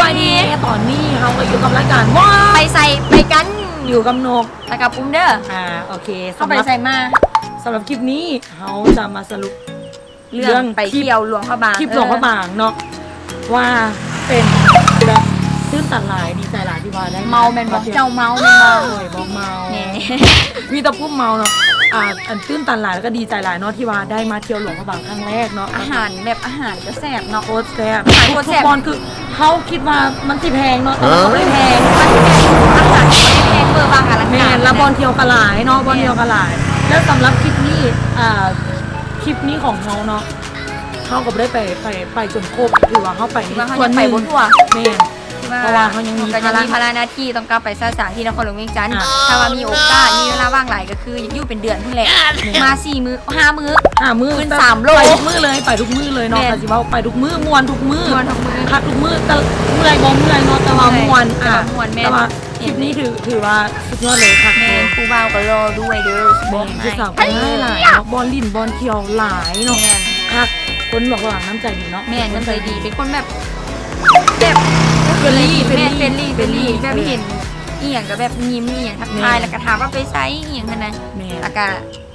ຕອນນີ້ເຮົາກໍຢູ່ກັບລາຍການ ໄປໃສໄປກັນ ຢູ່ກັບນົກ ແລ້ວກໍປຸ້ມເດີ. ອ່າ ໂອເຄ ເຮົາໄປໃສມາ? ສຳລັບຄລິບນີ້ເຮົາຈະມາສະຫຼຸບ ເລື່ອງໄປທ່ຽວຫຼວງພະບາງ ທຣິບຫຼວງພະບາງເນາະ ວ່າເປັນແບບຕື່ນຕັນຫຼາຍ ດີໃຈຫຼາຍທີ່ວ່າໄດ້ ເມົາແມ່ນບໍ່? ເຈົ້າເມົາແມ່ນບໍ່? ໂອ້ຍ ບໍ່ເມົາ ມີແຕ່ປຸ້ມເມົາເນາະ. ອ່າ ອັນຕື່ນຕັນຫຼາຍ ແລ້ວກໍດີໃຈຫຼາຍເນາະ ທີ່ວ່າໄດ້ມາທ່ຽວຫຼວງພະບາງຄັ້ງແລກເນາະ. ອາຫານແບບ ອາຫານກໍແຊບເນາະ ໂຄດແຊບ ອາຫານໂຄດແຊບ ທຸກບ່ອນຄື ເຮົາຄິດວ່າມັນຊິແພງເນາະ ແຕ່ມັນບໍ່ໄດ້ແພງ ມັນແພງ ອາຫານກໍບໍ່ໄດ້ແພງ ເວີວັງອະລັງການ ແມ່ນ ແລ້ວບ່ອນທ່ຽວກໍຫຼາຍເນາະ ບ່ອນທ່ຽວກໍຫຼາຍ. ແລ້ວສຳລັບຄລິບນີ້ ອ່າ ຄລິບນີ້ຂອງເຮົາເນາະ ເຮົາກໍບໍ່ໄດ້ໄປ ໄປ ໄປຈົນຄົບ ຖືວ່າເຮົາໄປ ຖືວ່າເຮົາຍັງໄປບໍ່ທົ່ວ ແມ່ນ ເພາະວ່າເຮົາຍັງມີພາລະ ເຮົາກໍຍັງມີພາລະໜ້າທີ່ຕ້ອງກັບໄປສະສາງທີ່ນະຄອນຫຼວງວຽງຈັນ. ອ່າ ຖ້າວ່າມີໂອກາດ ມີເວລາວ່າງຫຼາຍກໍ ຄືຢູ່ເປັນເດືອນພຸ້ນແຫຼະ ແມ່ນ ມາສີ່ມື້ ຫ້າມື້ ຫ້າມື້ ຂຶ້ນສາມໂລ ໄປທຸກມື້ເລີຍ ໄປທຸກມື້ເລີຍເນາະ. ແມ່ນ ກໍຊິເວົ້າໄປທຸກມື້ ມ່ວນທຸກມື້ ມ່ວນທຸກມື້ ຄັກທຸກມື້ ແຕ່ເມື່ອຍບໍ່ເມື່ອຍເນາະ ແຕ່ວ່າມ່ວນ ແຕ່ວ່າ ອ່າ ມ່ວນ ແມ່ນ ແຕ່ວ່າຄລິບນີ້ຖື ຖືວ່າສຸດຍອດເລີຍ ຄັກ ແມ່ນ ເລີຍ ຜູ້ບ່າວກໍຫຼໍ່ດ້ວຍເດີ ຊິບອກໃຫ້ ແມ່ນ ຜູ້ສາວກໍຫຼາຍເນາະ ບ່ອນຫຼິ້ນບ່ອນທ່ຽວຫຼາຍເນາະ ແມ່ນ ຄັກ ຄົນຫຼວງພະບາງນ້ຳໃຈດີເນາະ ແມ່ນ ນ້ຳໃຈດີ ເປັນຄົນແບບ ແບບ ເຟຣນລີ ແມ່ນ ເຟຣນລີ ເຟຣນລີ ເຟຣນລີ ແບບເຫັນອີ່ຫຍັງກໍແບບຍິ້ມອີ່ຫຍັງທັກທາຍ ແມ່ນ ແລ້ວກໍຖາມວ່າໄປໃສອີ່ຫຍັງຫັ້ນນະ ແມ່ນ ແລ້ວກໍ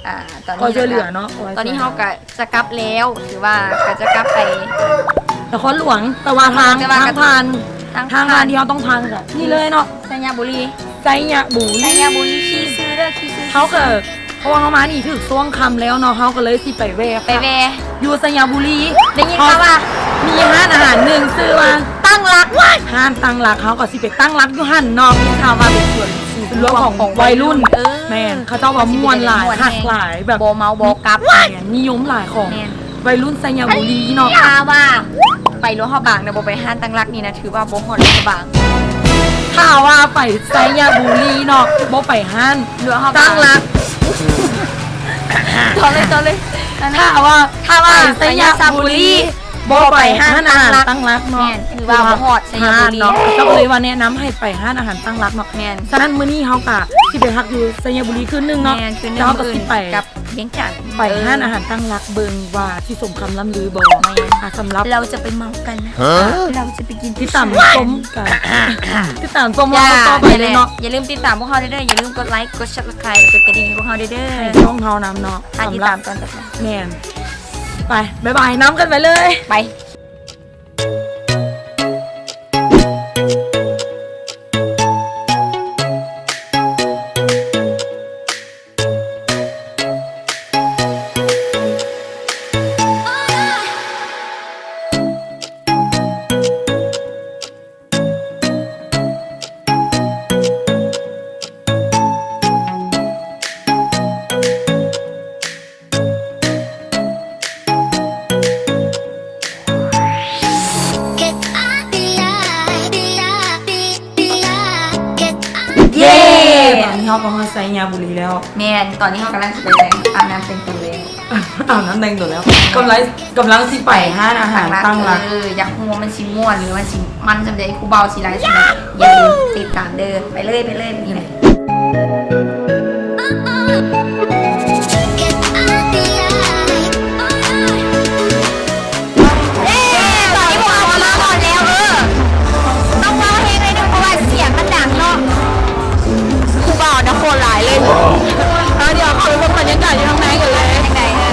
ອ່າ ຕອນນີ້ ຄອຍຊ່ວຍເຫຼືອເນາະ ຕອນນີ້ເຮົາກໍຈະກັບແລ້ວ ຖືວ່າກໍຈະກັບໄປນະຄອນຫຼວງ ແຕ່ວ່າທາງ ແຕ່ວ່າທາງຜ່ານ ທາງ ທາງຜ່ານ ຜ່ານທີ່ເຮົາຕ້ອງຜ່ານກໍນີ້ເລີຍເນາະ ໄຊຍະບູລີ ໄຊຍະບູລີ ໄຊຍະບູລີ ຂີ່ຊື່ເດີ ຂີ່ຊື່ ເຮົາກໍ ເພາະວ່າເຮົາມານີ້ຖືກຊ່ວງຄ່ຳແລ້ວເນາະ ເຮົາກໍເລີຍຊິໄປແວ່ ໄປແວ່ ຢູ່ໄຊຍະບູລີ ໄດ້ຍິນຂ່າວວ່າມີຮ້ານອາຫານໜຶ່ງຊື່ວ່າຕັ້ງຫຼັກ ຮ້ານຕັ້ງຫຼັກ ເຮົາກໍຊິໄປຕັ້ງຫຼັກຢູ່ຫັ້ນເນາະ ໄດ້ຍິນຂ່າວວ່າເປັນສວນ ສູນລວມຂອງໄວລຸ້ນ ເອີ ແມ່ນ ເຂົາເຈົ້າວ່າມ່ວນຫຼາຍ ຄັກຫຼາຍ ແບບບໍ່ເມົາບໍ່ກັບ ແມ່ນ ນິຍົມຫຼາຍຂອງ ແມ່ນ ໄວລຸ້ນໄຊຍະບູລີເນາະ. ຖ້າວ່າໄປຫຼວງພະບາງນະ ບໍ່ໄປຮ້ານຕັ້ງຫຼັກນີ້ນະ ຖືວ່າບໍ່ຮອດຫຼວງພະບາງ. ຖ້າວ່າໄປໄຊຍະບູລີເນາະ ບໍ່ໄປຮ້ານຕັ້ງຫຼັກ ຕໍ່ເລີຍ ຕໍ່ເລີຍ ຖ້າວ່າ ຖ້າວ່າໄປໄຊຍະບູລີ ບໍ່ໄປຮ້ານອາຫານຕັ້ງຫຼັກເນາະ ແມ່ນ ຖືວ່າບໍ່ຮອດໄຊຍະບູລີເນາະ ກໍເລີຍວ່າແນະນຳໃຫ້ໄປຮ້ານອາຫານຕັ້ງຫຼັກເນາະ ແມ່ນ ສະນັ້ນມື້ນີ້ເຮົາກະຊິໄປພັກຢູ່ໄຊຍະບູລີຄືນໜຶ່ງເນາະ ແມ່ນ ຄືນໜຶ່ງ ແລ້ວເຮົາກໍຊິໄປ ກັບວຽງຈັນ ໄປຮ້ານອາຫານຕັ້ງຫຼັກເບິ່ງວ່າຊິສົມຄຳລ່ຳລືບໍ່ ແມ່ນ ອ່າ ສຳລັບ ເຮົາຈະໄປເມົາກັນ ເຮົາຈະໄປກິນ ຕິດຕາມຊົມກັນ ຕິດຕາມຊົມເຮົາຕໍ່ໄປເລີຍເນາະ ຢ່າລືມຕິດຕາມພວກເຮົາເດີ ຢ່າລືມກົດໄລ ກົດຊັບສະຄຣາຍ ກົດກະດິ່ງໃຫ້ພວກເຮົາເດີ ໃຫ້ຊ່ອງເຮົານຳເນາະ ຖ້າຕິດຕາມຕອນຕໍ່ໄປ ແມ່ນ ໄປ ບາຍບາຍ ນຳກັນໄປເລີຍ ໄປ. ເຢ້ ຕອນນີ້ເຮົາກໍຮອດໄຊຍະບູລີແລ້ວ ແມ່ນ ຕອນນີ້ເຮົາກຳລັງຊິໄປແຕ່ງ ອາບນ້ຳແຕ່ງຕົວແລ້ວ ອາບນ້ຳແຕ່ງຕົວແລ້ວ ກຳລັງ ກຳລັງຊິໄປຮ້ານອາຫານຕັ້ງຫຼັກ ເອີ ຢາກຮູ້ວ່າມັນຊິມ່ວນ ຫຼື ມັນຊິມັນສ່ຳໃດ ຜູ້ບ່າວຊິຫຼາຍສ່ຳໃດ ຢ່າລືມຕິດຕາມເດີ ໄປເລີຍ ໄປເລີຍ ໄປເລີຍ. ເອີ ຕອນນີ້ພວກເຮົາກໍມາຮອດແລ້ວ ເອີ ຕ້ອງເວົ້າແຮງໜ້ອຍໜຶ່ງ ເພາະວ່າສຽງມັນດັງເນາະ ຜູ້ບ່າວນະຄົນຫຼາຍເລີຍ ເອີ ດຽວເຮົາໄປເບິ່ງບັນຍາກາດຢູ່ທາງໃນກັນເລີຍ ຈັ່ງໃດ ເອີ.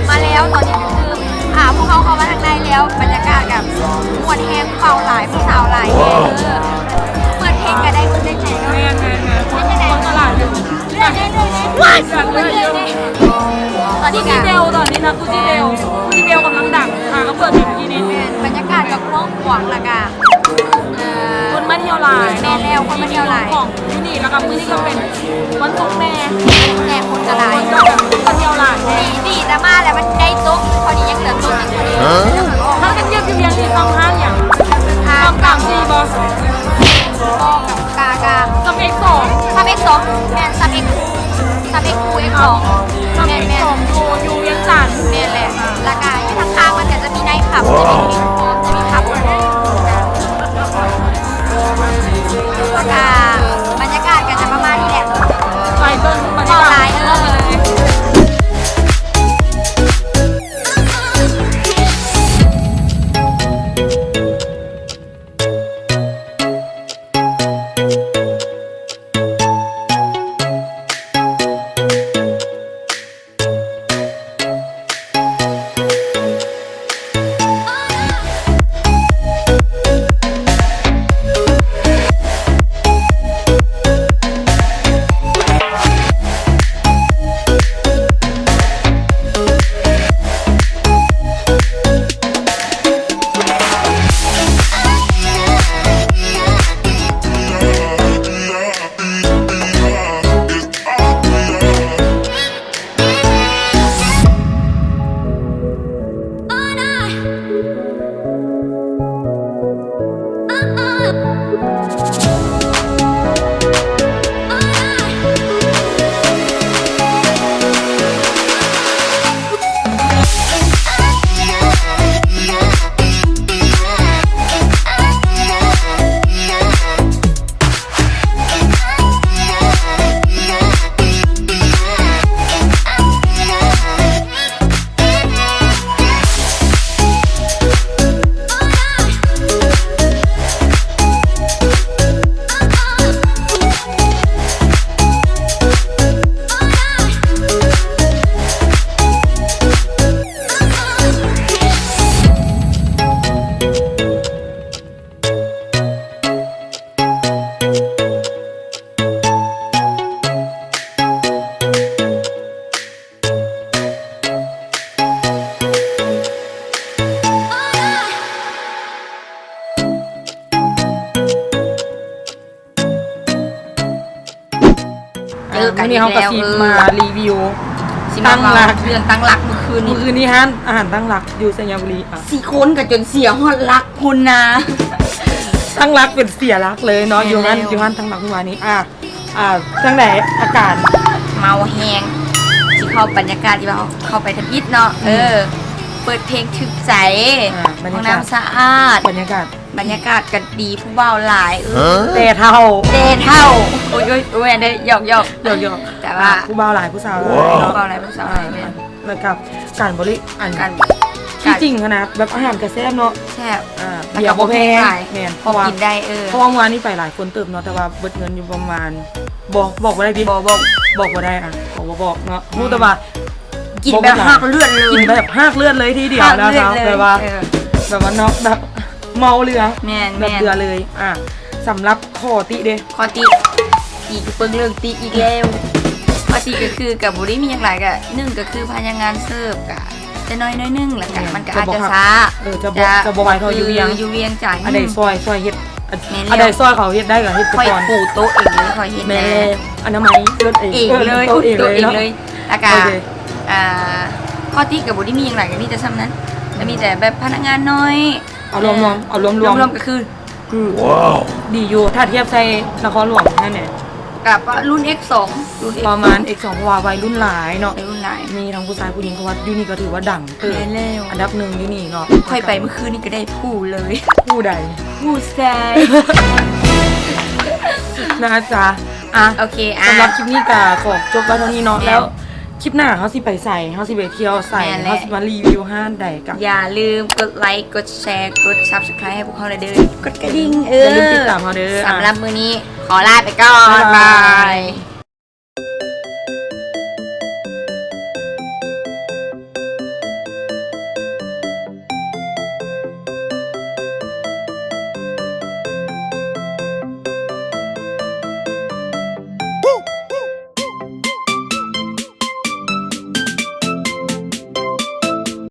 ມາແລ້ວ ຕອນນີ້ກໍຄື ອ່າ ພວກເຮົາເຂົ້າມາທາງໃນແລ້ວ ບັນຍາກາດກໍມ່ວນແຮງ ເວົ້າຫຼາຍ ຜູ້ສາວຫຼາຍແຮງ ເອີ ເປີດເພງກໍໄດ້ ເພິ່ນໄດ້ໃຈເນາະ ແມ່ນໆໆ ເປັນຈັ່ງໃດ ຄົນກໍຫຼາຍຢູ່ ເລື້ອຍໆ ເລື້ອຍໆ ຕອນນີ້ກໍ ກູຈິເດວ ຕອນນີ້ນະ ກູຈິເດວ ກູຈິເດວກຳລັງດັງ ຫາກໍເປີດເພງມື້ກີ້ນີ້ ແມ່ນ ບັນຍາກາດກໍກວ້າງຂວາງ ແລ້ວກໍ ເອີ ຄົນມາທ່ຽວ ຫຼາຍ ແມ່ນແລ້ວ ຄົນມາທ່ຽວຫຼາຍ ຂອງຢູ່ນີ້ ແລ້ວກໍມື້ນີ້ກໍເປັນວັນສຸກແດ່ ແມ່ນ ຄົນກໍຫຼາຍ ຄົນກໍແບບມາທ່ຽວຫຼາຍແດ່ ດີ ດີ ແຕ່ມາແລ້ວມັນໄດ້ຕົກ ພໍດີ ຍັງເຫຼືອຕົກອີກ ພາກັນຢຽບຢູ່ວຽງຈັນ ຊອງຫ້າຫຍັງ ຊອງສາມສີ່ບໍ່ ບໍ່ ກະ ກະ ຊອງເອັກສອງ ຊອງເອັກສອງ ແມ່ນ ຊອງເອັກ ຊອງເອັກຄູ່ ເອັກສອງ ຊອງເອັກສອງ ແມ່ນໆ ໂອ້ ຢູ່ວຽງຈັນ ແມ່ນແຫຼະ ແລ້ວກະຢູ່ທາງຂ້າງມັນກະຈະມີໄນท์ຄັບ ຈະມີ ຈະມີຜັບ ແລ້ວກະບັນຍາກາດກໍຈະປະມານນີ້ແຫຼະ ໄປເບິ່ງບັນຍາກາດ ເວົ້າຫຼາຍເອີຍ.ເອີ ມື້ນີ້ເຮົາກໍຊິມາຣີວິວ ຊິມາເວົ້າເລື່ອງຕັ້ງຫຼັກມື້ຄືນນີ້ ມື້ຄືນນີ້ຮ້ານອາຫານຕັ້ງຫຼັກຢູ່ໄຊຍະບູລີ ອ່ະ ສີ່ຄົນກໍຈົນເສຍຮອດຫຼັກພຸ້ນນະ ຕັ້ງຫຼັກເປັນເສຍຫຼັກເລີຍເນາະ ຢູ່ຮ້ານ ຢູ່ຮ້ານຕັ້ງຫຼັກມື້ວານນີ້ ອ່ະ ອ່າ ຈັ່ງໃດອາການ ເມົາແຮງ ຊິເຂົ້າບັນຍາກາດທີ່ວ່າເຮົາເຂົ້າໄປທຳອິດເນາະ ເອີ ເປີດເພງຖືກໃຈ ອ່າ ຫ້ອງນ້ຳສະອາດ ບັນຍາກາດ ບັນຍາກາດກໍດີ ຜູ້ບ່າວຫຼາຍ ເອີ ແຕ່ເຖົ້າ ແຕ່ເຖົ້າ ໂອ້ຍ ໂອ້ຍ ໂອ້ຍ ອັນເດີ ຢອກໆ ຢອກໆ ແຕ່ວ່າ ອ່າ ຜູ້ບ່າວຫຼາຍ ຜູ້ສາວຫຼາຍເນາະ ຜູ້ບ່າວຫຼາຍ ຜູ້ສາວຫຼາຍ ອ່າ ແມ່ນ ແລ້ວກໍການບໍລິ ອັນ ການ ທີ່ຈິງຫັ້ນນະ ແບບອາຫານກໍແຊບເນາະ ແຊບ ອ່າ ແລ້ວກໍບໍ່ແພງຫຼາຍ ແມ່ນ ພໍກິນໄດ້ ເອີ ເພາະວ່າມື້ວານນີ້ໄປຫຼາຍຄົນເຕີບເນາະ ແຕ່ວ່າເບິດເງິນຢູ່ປະມານ ບໍ່ ບອກບໍ່ໄດ້ຕິ ບໍ່ ບໍ່ ບອກບໍ່ໄດ້ ອ່ະ ຂໍບໍ່ບອກເນາະ ອືມ ຮູ້ແຕ່ວ່າ ກິນແບບຮາກເລືອດເລີຍ ກິນແບບຮາກເລືອດເລີຍທີດຽວນະ ແບບວ່າ ເອີ ແບບວ່າເນາະ ແບບເມົາເຫຼືອ ແມ່ນໆ ແບບເຫຼືອເລີຍ ອ່າ ສຳລັບຂໍ້ຕິເດ ຂໍ້ຕິ ຕີຄືເບິ່ງເລື່ອງຕິອີກແລ້ວ ຂໍ້ຕິກໍຄືກໍບໍ່ໄດ້ມີຫຍັງຫຼາຍ ກໍໜຶ່ງກໍຄືພະນັກງານເສີບກໍຈະໜ້ອຍໜ້ອຍໜຶ່ງ ແລ້ວກໍ ແມ່ນ ມັນກໍອາດຈະຊ້າ ເອີ ຈະບໍ່ ຈະບໍ່ໄວເທົ່າຢູ່ວຽງ ຢູ່ວຽງຈັນ ອັນໃດຊ່ອຍ ຊ່ອຍເຮັດ ແມ່ນແລ້ວ ອັນໃດຊ່ອຍເຂົາເຮັດໄດ້ກໍເຮັດໄປກ່ອນ ຂ້ອຍປູໂຕະເອງເລີຍ ຂ້ອຍເຮັດ ແມ່ນແລ້ວ ອະນາໄມລົດເອງ ເອີ ເລີຍ ເອີ ໂຕະເອງເລີຍ ເນາະ ໂຕະເອງເລີຍ ແລ້ວກໍ ໂອເຄ ອ່າ ຂໍ້ຕິກໍບໍ່ໄດ້ມີຫຍັງຫຼາຍ ກໍມີແຕ່ສ່ຳນັ້ນ ກໍມີແຕ່ແບບພະນັກງານໜ້ອຍ ເອົາລວມໆ ເອີ ເອົາລວມໆ ລວມໆກໍຄື ຄື ວ້າວ ດີຢູ່ ຖ້າທຽບໃສ່ນະຄອນຫຼວງນັ້ນແຫຼະ ກໍປະ ລຸ້ນເອັກສອງ ລຸ້ນເອັກສອງ ປະມານເອັກສອງ ເພາະວ່າໄວລຸ້ນຫຼາຍເນາະ ໄວລຸ້ນຫຼາຍ ມີທັງຜູ້ຊາຍຜູ້ຍິງ ເພາະວ່າຢູ່ນີ້ກໍຖືວ່າດັງເຕີບ ແມ່ນແລ້ວ ອັນດັບໜຶ່ງຢູ່ນີ້ເນາະ ຂ້ອຍໄປມື້ຄືນນີ້ກໍໄດ້ຜູ້ເລີຍ ຜູ້ໃດ ຜູ້ຊາຍ ນະຈ໊ະ ອ່ະ ໂອເຄ ອ່ະ ສຳລັບຄລິບນີ້ກໍຂໍຈົບໄວ້ເທົ່ານີ້ເນາະ ແມ່ນ ແລ້ວ ຄລິບໜ້າເຮົາຊິໄປໃສ ເຮົາຊິໄປທ່ຽວໃສ ແມ່ນແຫຼະ ເຮົາຊິມາຣີວິວຮ້ານໃດກໍ ຢ່າລືມກົດໄລ ກົດແຊ ກົດ Subscribe ໃຫ້ພວກເຮົາແດ່ເດີ ກົດກະດິ່ງ ເອີ ຢ່າລືມຕິດຕາມເຮົາເດີ ສຳລັບມື້ນີ້ຂໍລາໄປກ່ອນ ບາຍບາຍ ບາຍບາ